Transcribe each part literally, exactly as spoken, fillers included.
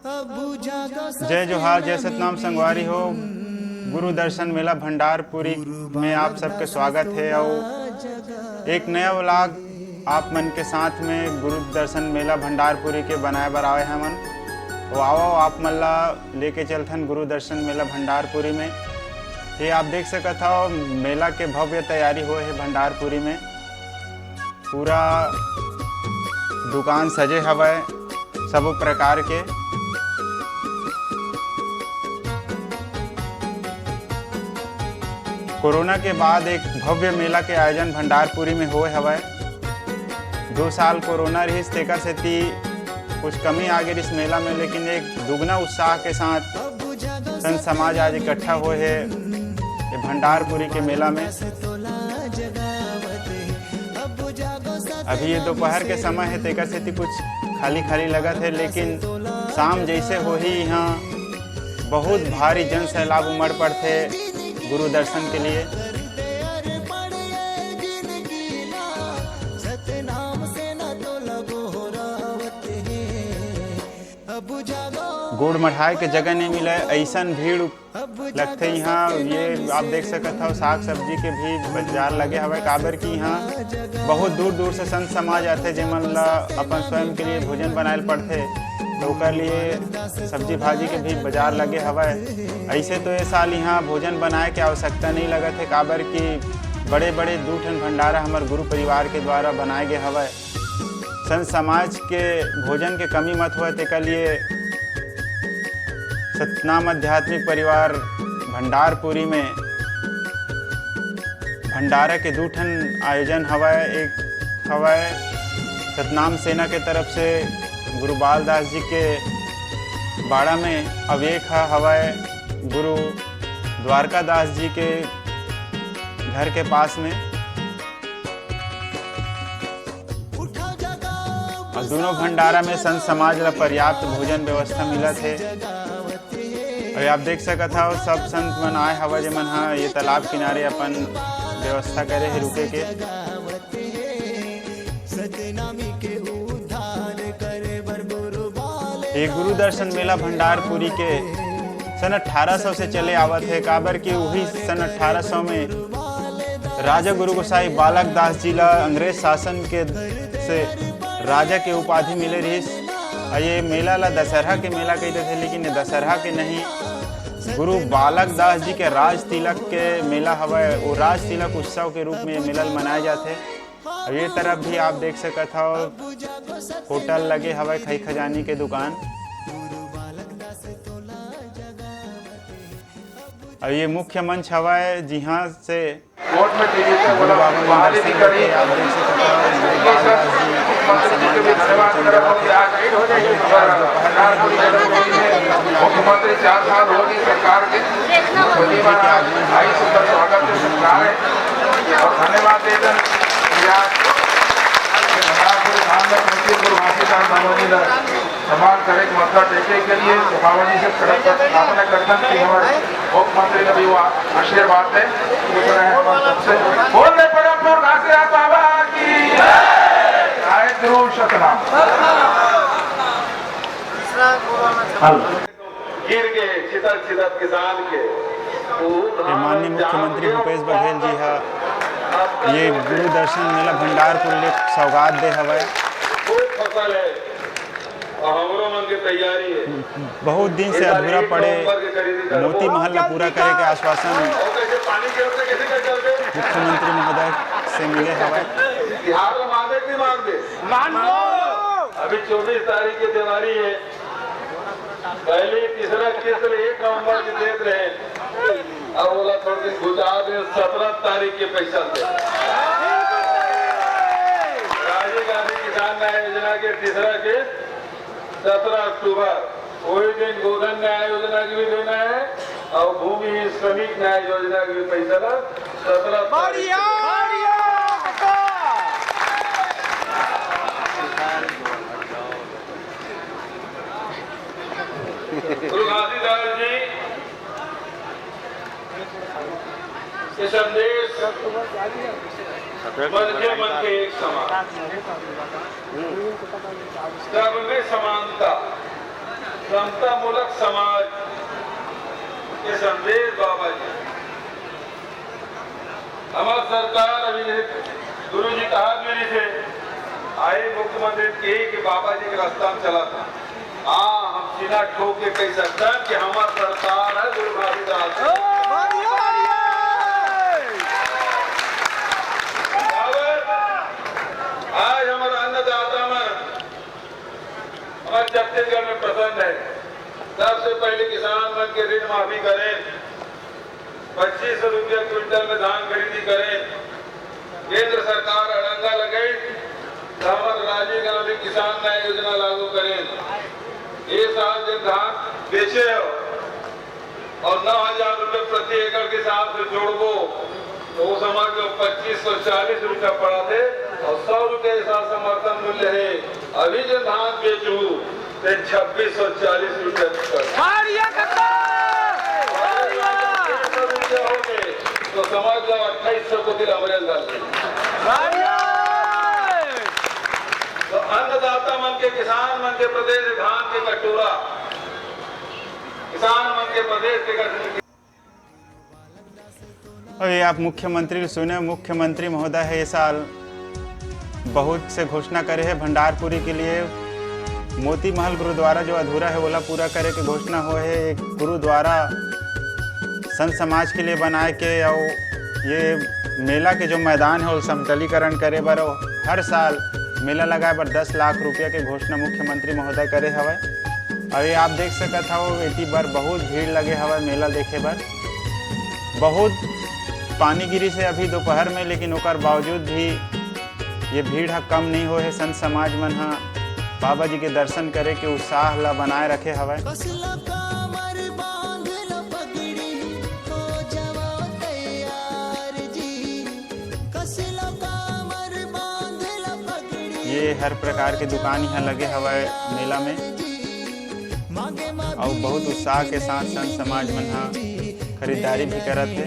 जय जोहार, जय सतनाम संगवारी हो। गुरु दर्शन मेला भंडारपुरी में आप सबके स्वागत हे। अउ एक नया व्लॉग आप मन के साथ में गुरु दर्शन मेला भंडारपुरी के बनाए बर आए हमन। तो आवो, आप मन ला लेके चलथन गुरु दर्शन मेला भंडारपुरी में। ये आप देख सकत हव, मेला के भव्य तैयारी होए हे भंडारपुरी में। पूरा दुकान सजे हवय सब प्रकार के। कोरोना के बाद एक भव्य मेला के आयोजन भंडारपुरी में होए हवय। दो साल कोरोना रहिस, तेकर सेती कुछ कमी आ गे रहिस मेला में, लेकिन एक दुगना उत्साह के साथ संत समाज आज इकट्ठा होए हे ये भंडारपुरी के मेला में। अभी ये दोपहर के समय हे, तेकर सेती कुछ खाली खाली लगत हे, लेकिन शाम जैसे होही, यहाँ बहुत भारी जन सैलाब उमड़ पड़थे गुरु दर्शन के लिए। गोड़ मढ़ाए के जगह नहीं मिले, ऐसन भीड़ लगथे यहाँ। ये आप देख सकत हव, साग सब्जी के भी बाजार लगे हवय, काबर कि यहाँ बहुत दूर दूर से संत समाज आथे, जेमन ला अपन स्वयं के लिए भोजन बनाए ल पड़थे, तो ओकर लिए सब्जी भाजी के भी बाजार लगे हवय। ऐसे तो ये साल यहाँ भोजन बनाए के आवश्यकता नहीं लगत हे, काबर कि बड़े बड़े दू ठन भंडारा हमर गुरु परिवार के द्वारा बनाए गे हवय। संत समाज के भोजन के कमी मत होय, तेकर लिए सतनाम आध्यात्मिक परिवार भंडारपुरी में भंडारा के दू ठन आयोजन हवय। एक हवय सतनाम सेना के तरफ से गुरु बालदास जी के बाड़ा में, अउ एक ह हवय गुरु द्वारका दास जी के घर के पास में। अउ दोनों भंडारा में संत समाज ला पर्याप्त भोजन व्यवस्था मिलत हे। अउ आप देख सकत हव, सब संत मन आए हवय, जेमन ह ये तालाब किनारे अपन व्यवस्था करे हे रुके के। ये गुरु दर्शन मेला भंडारपुरी के सन अठारह सौ से चले आवत हे, काबर कि उही सन अठारह सौ में राजा गुरु गोसाई बालक दास जी ला अंग्रेज शासन के से राजा के उपाधि मिले रहिस। अउ ये मेला ला दशहरा के मेला कहि देथे, लेकिन ये दशहरा के नहीं, गुरु बालक दास जी के राज तिलक के मेला हवय। वो राज तिलक उत्सव के रूप में ये मेला ल मनाए जाथे। अउ ये तरफ भी आप देख सकत हव, होटल लगे हवय, खई खजानी के दुकान। अउ ये मुख्य मंच हवय, जिहां से कोर्ट में पीड़ित है, गुरु बोला, बाबा मन बाहर ही दर्शन निकली। करके आप देख सकत हव, गुरु बालदास जी के सम्मान में आशीर्वचन देवत हे। आज दोपहर में मुख्यमंत्री चार साल होगी सरकार के। मुख्यमंत्री के आगमन आई, सुंदर स्वागत है, सत्कार है और धन्यवाद देकर आज पूरे धाम में पहुंचे गुरु घासीदास बाबा जी का सम्मान करे, मत्था टेके के लिए बाबा जी से कड़क प्रार्थना करता कि हमारे मुख्यमंत्री का भी वो आशीर्वाद है। इस तरह है हमारे सबसे बोल रहे परम पुरुष घासीदास बाबा की। आए ध्रुव सतनाम। हेलो। गिर के छितर छितर किसान के ये माननीय मुख्यमंत्री भूपेश बघेल जी ह ये गुरु दर्शन मेला भंडारपुरी ले सौगात दे हवय। खूब फसल है और हमरो मन के तैयारी है। बहुत दिन से अधूरा पड़े मोती महल ला पूरा करे के आश्वासन और कैसे पानी के ओर से कैसे कर चलते? मुख्यमंत्री महोदय से मिले हवय। बिहार में मानते कि नहीं मानते? मान लो। अभी चौबीस तारीख की दिवाली है। पहली तीसरा किस्त ले एक नवंबर के देत रहे, अब ओला थोड़ी दिन घुचा दे, सत्रह तारीख के पैसा दे। राजीव गांधी किसान न्याय योजना के तीसरा किस्त सत्रह अक्टूबर, वही दिन गोधन न्याय योजना के भी देना है और भूमिहीन श्रमिक न्याय योजना के भी पैसा ला सत्रह तारीख के देना है। गुरु घासीदास जी के संदेश मन के मन के एक समान, सब में समानता, समतामूलक समाज के संदेश बाबा जी। हमर सरकार अभी गुरु जी कहा भी नहीं थे, आई मुख्यमंत्री के कि बाबा जी के रास्ता में चला था। हाँ, हम सीना ठोक के कह सकते हैं कि हमार सरकार है गुरु घासीदास। आज हमारे अन्नदाता मन हमारे छत्तीसगढ़ में पसंद है। सबसे पहले किसान मन के ऋण माफी करें, पच्चीस सौ रुपया क्विंटल में धान खरीदी करें। केंद्र सरकार अड़ंगा लगे तो हमारे राजीव गांधी किसान न्याय योजना लागू करें। ये साल जब धान बेचे हो और नौ हजार रुपये प्रति एकड़ के हिसाब से जोड़बो तो वो समझ लो पच्चीस सौ चालीस रुपया पड़ा थे और सौ रुपये ऐसा समर्थन मूल्य है। अभी जो धान बेचू ते छब्बीस सौ चालीस रुपया पड़ा। बढ़िया कथा। बढ़िया। छब्बीस सौ रुपया हो गए तो समझ लो अट्ठाईस सौ को दिल हमरे अंदर से। बढ़िया। तो अन्नदाता मन के, किसान मन के प्रदेश धान के कटोरा, किसान मन के प्रदेश के कटोरा। अभी आप मुख्यमंत्री सुने, मुख्यमंत्री महोदय है ये साल बहुत से घोषणा करे है भंडारपुरी के लिए। मोती महल गुरुद्वारा जो अधूरा है, ओला पूरा करे के घोषणा होए है। एक गुरुद्वारा संत समाज के लिए बनाए के, और ये मेला के जो मैदान है, वो समतलीकरण करे बर, और हर साल मेला लगाए बर दस लाख रुपया के घोषणा मुख्यमंत्री महोदय करे हवय। अभी आप देख सकत हव, एती बर बहुत भीड़ लगे हवय मेला देखे बर। बहुत पानी गिरिस हे अभी दोपहर में, लेकिन ओकर बावजूद भी ये भीड़ ह कम नहीं होए हे। संत समाज मन ह बाबा जी के दर्शन करे के उत्साह ला बनाए रखे हवय। ये हर प्रकार के दुकान यहाँ लगे हवय मेला में, अउ बहुत उत्साह के साथ संत समाज मन ह खरीदारी भी करत हे।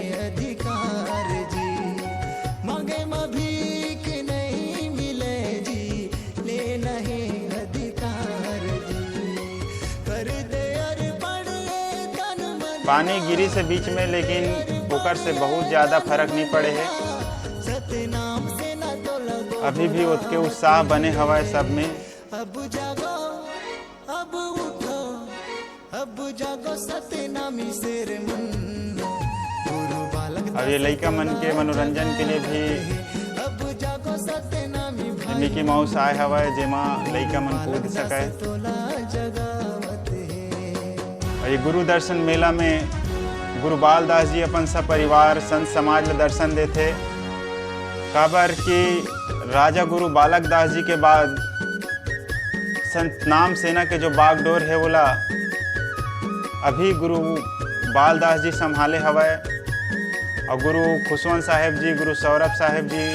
पानी गिरिस हे बीच में, लेकिन ओकर से बहुत ज्यादा फर्क नहीं पड़े हे। अभी भी ओतके उत्साह बने हवय सब में। अब ये लइका मन के मनोरंजन के लिए भी मिकी माउस आए हवय, जेमा लइका मन कूद सकय। और ये गुरु दर्शन मेला में गुरु बालदास जी अपन सपरिवार संत समाज ल दर्शन देथे, काबर कि राजा गुरु बालक दास जी के बाद संत नाम सेना के जो बागडोर हे, ओला अभी गुरु बालदास जी संभाले हवय, और गुरु खुशवंत साहेब जी, गुरु सौरभ साहेब जी,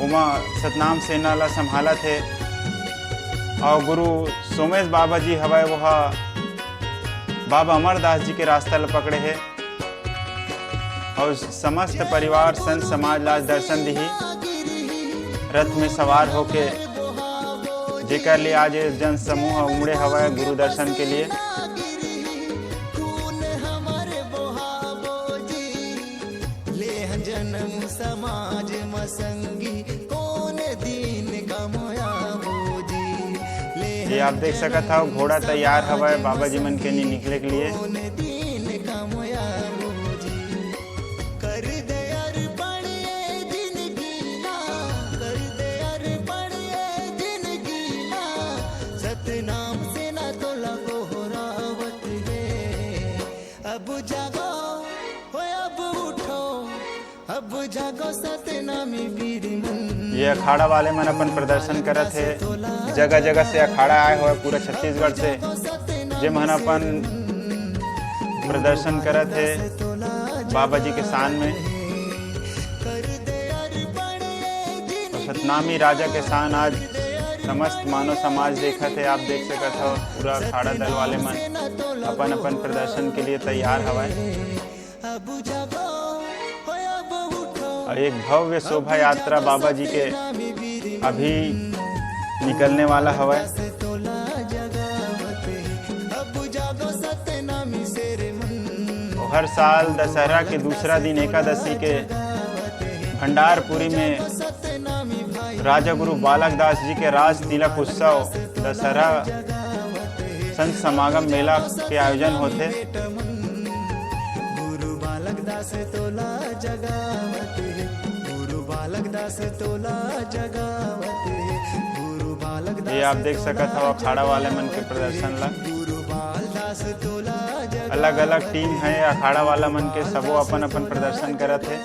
ओमा सतनाम सेना ला संभालत हे, और गुरु सोमेश बाबा जी हवय, वो ह बाबा अमरदास जी के रास्ता ला पकड़े हे। और समस्त परिवार संत समाज ला आज दर्शन दिही, रथ में सवार होके, जेकर लिए आज ये जन समूह उमड़े हवय गुरु दर्शन के लिए। ये आप देख सकत हव, घोड़ा तैयार हवय बाबा जी मन के नि-, निकले के लिए। ये अखाड़ा वाले मन अपन प्रदर्शन करत हे, जगह-जगह से अखाड़ा आए हुए पूरा छत्तीसगढ़ से, जे मन अपन प्रदर्शन करत हे बाबा जी के शान में। तो सतनामी राजा के शान आज समस्त मानव समाज देखत हे। आप देख सकत हो, पूरा अखाड़ा दल वाले मन अपन अपन प्रदर्शन के लिए तैयार हवय। और एक भव्य शोभा यात्रा बाबा जी के अभी निकलने वाला हवय। हर साल दशहरा के दूसरा दिन एकादशी के भंडारपुरी में राजा गुरु बालक दास जी के राज तिलक उत्सव दशहरा संत समागम मेला के आयोजन होथे। ये आप देख सकत हव अखाड़ा वाले मन के प्रदर्शन ला। अलग-अलग टीम है अखाड़ा वाला मन के, सबो अपन-अपन प्रदर्शन करत हे।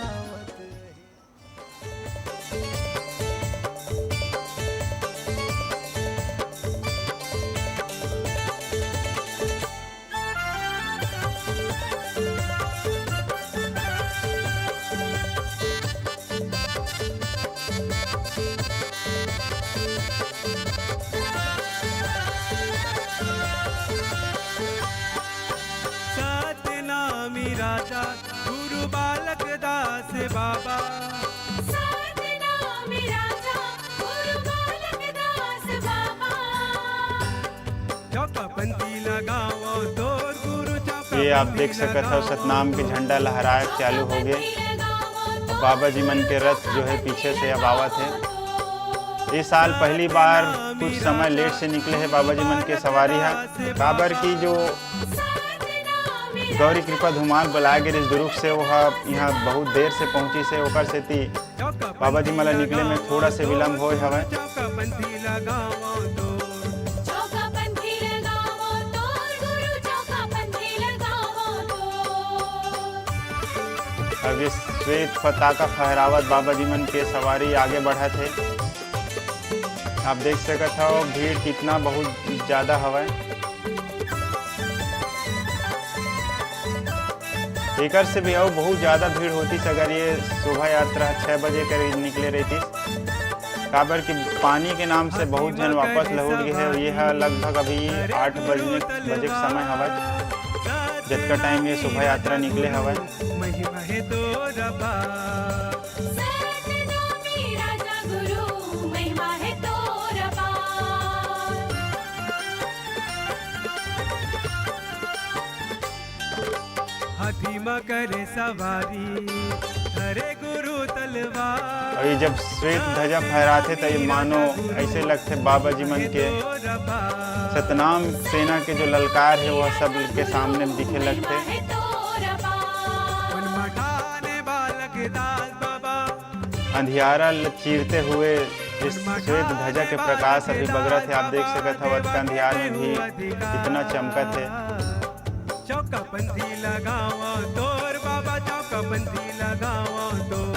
सतनामी राजा गुरु बालक दास बाबा। सतनामी राजा गुरु बालक दास बाबा। चौकापंथी लगाओ तोर गुरु चौकापंथी ये आप देख सकत हव, लगाओ। सतनाम के झंडा लहराए चालू हो गए। बाबा जी मन के रथ जो है पीछे से अब आवत है। ये साल पहली बार कुछ समय लेट से निकले है बाबा जी मन के सवारी है, काबर की जो गौरी कृपा धुमाल बुलाए गे रिहिस दुरुग से, वो ह यहाँ बहुत देर से पहुँचिस हे, ओकर सेती बाबा जी मन ला निकले में थोड़ा से विलम्ब होए हवय। अब ये श्वेत पताका फहरावत बाबा जी मन के सवारी आगे बढ़त हे। आप देख सकत हव, भीड़ कितना बहुत ज्यादा हवय। एकर से भी अउ बहुत ज्यादा भीड़ होतिस, अगर ये शोभा यात्रा छह बजे करीब निकले रहितिस, काबर कि पानी के नाम से बहुत झन वापस लहुट गे हे। ये ह लगभग अभी आठ बजने, बजे के समय हवय, जतका टाइम ये शोभा यात्रा निकले हवय। महिमा हे तोर अपार। सतनामी राजा गुरु, महिमा हे तोर अपार। हाथी म करे सवारी, धरे गुरु तलवार। अउ ये जब श्वेत ध्वजा फहराथे, त ये मानो ऐसे लगथे बाबा जी मन के सतनाम सेना के जो ललकार हे, वो सब के सामने दिखे लगथे। मन मठाने बालक दास बाबा। अंधियारा ल चीरते हुए इस श्वेत ध्वजा के प्रकाश अभी बगरत हे। आप देख सकत हव, अतका अंधियार में भी कितना चमकत हे। चौकापंथी लगाओ तोर बाबा, चौकापंथी लगाओ तोर।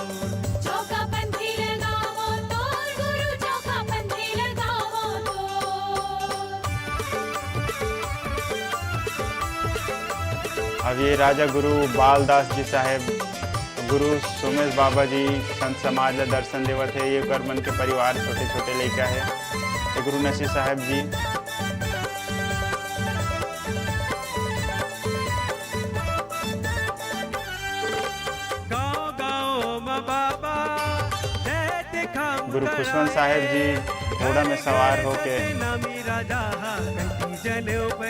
चौकापंथी लगाओ तोर गुरु, चौकापंथी लगाओ तोर। अब ये राजा गुरु बालदास जी साहेब, गुरु सोमेश बाबा जी संत समाज ला दर्शन देवत हे। ये ओकर मन के परिवार, छोटे-छोटे लइका हे। ये गुरु नसी साहेब जी। गाँव-गाँव म बाबा, गुरु खुशवंत साहेब जी घोड़ा में सवार होके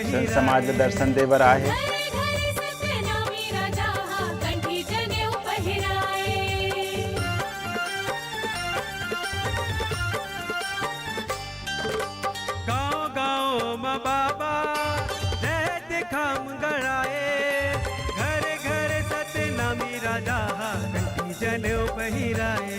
संत समाज ला दर्शन दे बर आए हे। गाँव गाँव म बाबा जय दिखाम गड़ाए, घर घर सतनामी राजा हा कंठी जनेऊ पहिराए।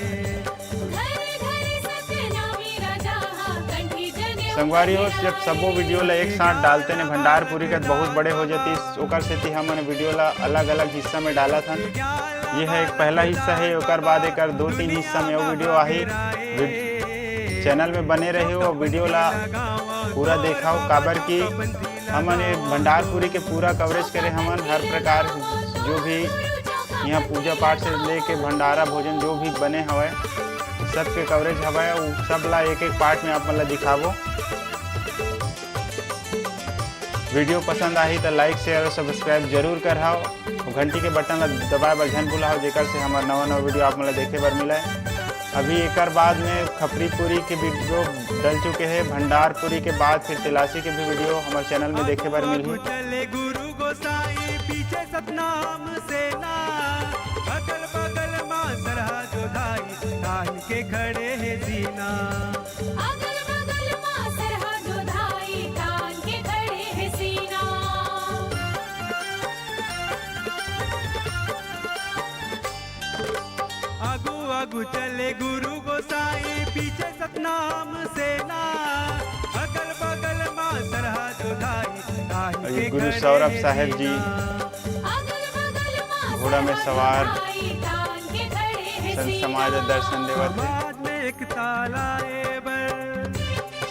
घर घर सतनामी राजा हा कंठी जनेऊ संगवारी हो, पहिराए। जब सबो वीडियो ला एक साथ डालते ने भंडारपुरी का बहुत बड़े हो जाती, ओकर सेती हमन वीडियो ला अलग-अलग हिस्सा में डालत हन। ये है एक पहला हिस्सा है, ओकर बाद एकर दो तीन हिस्सा में वो वीडियो आही। वी-, चैनल में बने रहे हो, वीडियो ला पूरा देखाओ, काबर कि हमन ये भंडारपुरी के पूरा कवरेज करे हमन। हर प्रकार जो भी यहाँ पूजा पाठ से लेके भंडारा भोजन जो भी बने हवय, सबके कवरेज हवय, उ सब ला एक एक पार्ट में आप मन ला दिखाबो। वीडियो पसंद आही त लाइक, शेयर और सब्सक्राइब जरूर करहाओ। और घंटी के बटन ला दबाए बर झन भुलाओ, जेकर से हमर नवा नवा वीडियो आप मन ला देखे बर मिले। अभी एकर बाद में खपरी पूरी के वीडियो डल चुके हैं, भंडार पूरी के बाद फिर तिलासी के भी वीडियो हमारे चैनल में देखे बर मिलही। पीछे सतनाम सेना, अगल बगल मा सरहा जोधाई, तान के खड़े हे सीना। अगल बगल मा सरहा जोधाई, तान के खड़े हे सीना। आगू आगू चले गुरु गोसाई, पीछे सतनाम सेना, अगल बगल मा सरहा जोधाई, तान अभी के गुरु खड़े सौरभ हे साहेब जी सीना। अगल बगल मा घोड़ा में सरहा सवार जोधाई, तान के खड़े हे संत सीना। समाज ल दर्शन देवत हे। समाज में एकता लाए बर।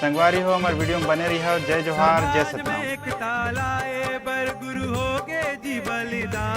संगवारी हो, हमर video में बने रहिहव। जय जोहार, जय समाज में सतनाम। एकता लाए बर गुरु हो गे जी बलिदान।